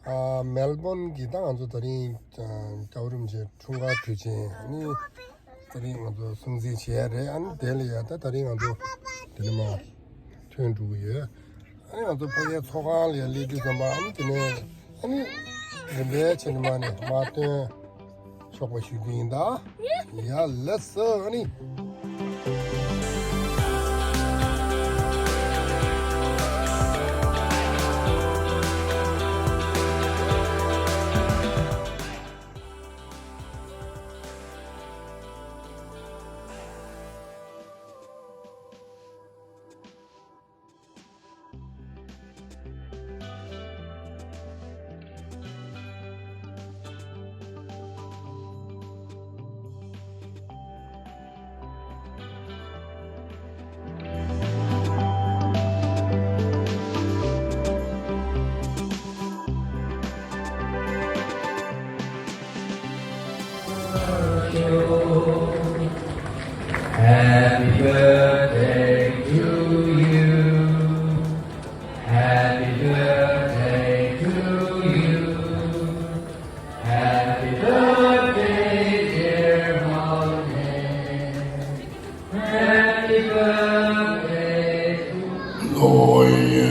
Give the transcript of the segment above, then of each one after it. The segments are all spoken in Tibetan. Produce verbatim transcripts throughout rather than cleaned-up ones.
ཨ། མེལ་བོན་གྱི་ད་ང་ཚོ་ད་རིང་ཨ་སྐྱབས་རིན་པོ་ཆེ་འཁྲུངས་སྐར་དུས་ཆེན་ཨ་ནི་ད་རིང་ང་ཚོ་སྲུང་བརྩི་བྱས་རེད། ཨ་ནི་དེ་ལ་ཡ་ད་ད་རིང་ང་ཚོ་དེ་ནས་མར་ཐོན་འགྲོ་གི་ཡོད། ཨ་ནི་ང་ཚོ་ཕ་གིའི་ཚོགས་ཁང་ལ་ཡ་སླེབས་དུས་ཙམ་པ་ཨ་ནི་དེ་ནས་ཨ་ནི་རིམ་པས་བྱས་ནས་མར་ནས་མར་ཐོན། ཆོག་པ་ཞུ་རྒྱུ་ཡིན་ད། ཡ་ལེ་སོ་ཨ་ནི། Happy birthday to you. Happy birthday to you. Happy birthday, dear Mauneen. Happy birthday to you.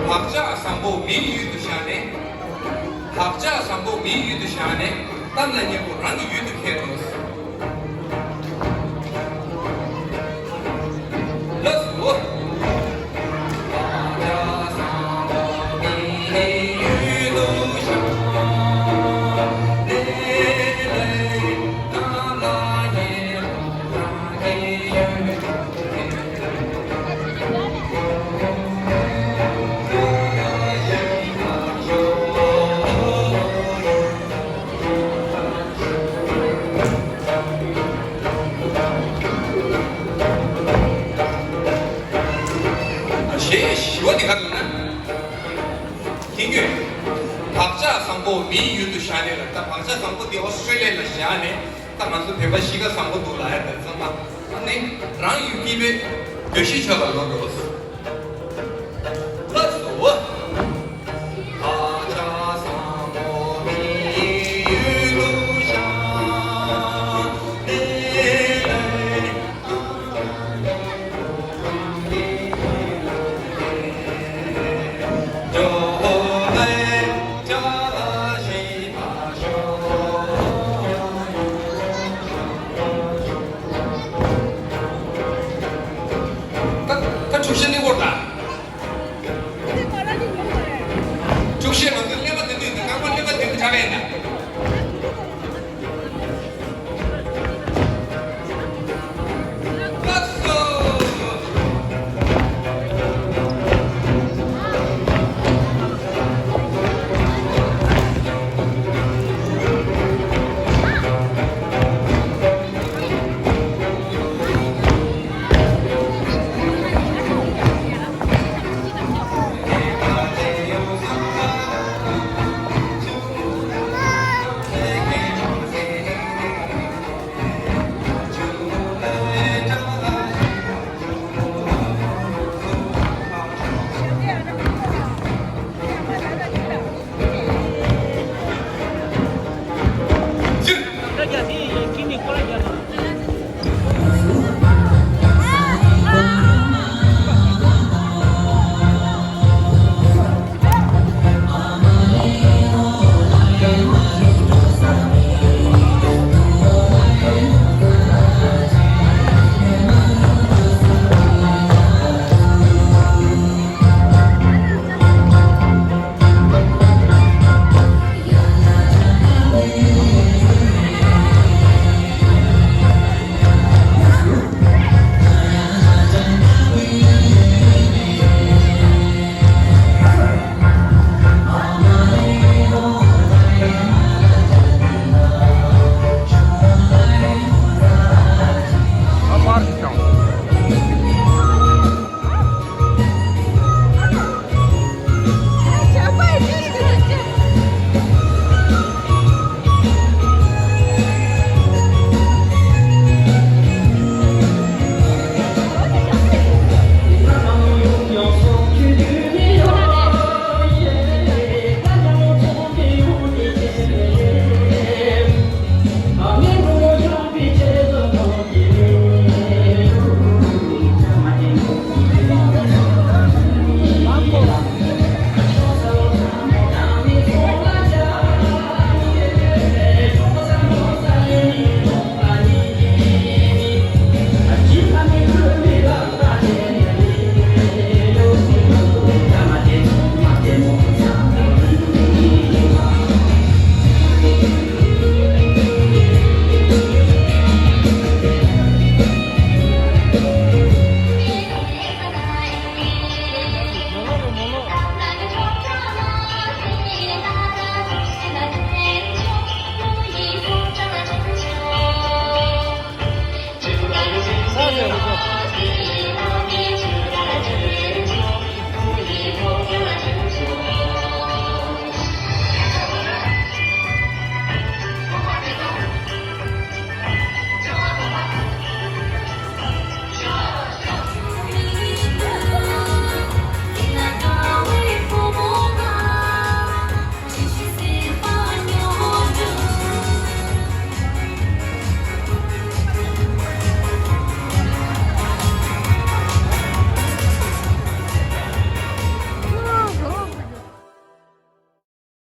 བག་ཆགས་བཟང་པོ་མིའི་ཡུལ་དུ་བཞག་ནས། བག་ཆགས་བཟང་པོ་མིའི་ཡུལ་དུ་བཞག་ནས། གཏམ་ལ་སྙན་པོ་རང་གི་ཡུལ་དུ་ཁྱེར་འགྲོ། ལགས་སོ། གཞས་ཞི་བ་འདི་ག་རེ་ལབ་ན། ཁྱེད་ཀྱིས་བག་ཆགས་བཟང་པོ་མིའི་ཡུལ་དུ་བཞག་ནས་ལ། ད་བག་ཆགས་བཟང་པོ་འདི་ཨོ་སི་ཀྲེ་ལི་ཡ་ལ་བཞག་ནས། ད་ང་ཚོ་བོད་པ་གཤིས་ཀ་བཟང་པོ་འདུག་ལབ་ཡ་དེ་ཚང་མ་ཨ་ནི་རང་ཡུལ་གྱི་བའི་བོད་གཞིས་ཆགས་ལ་ལོག་འགྲོ།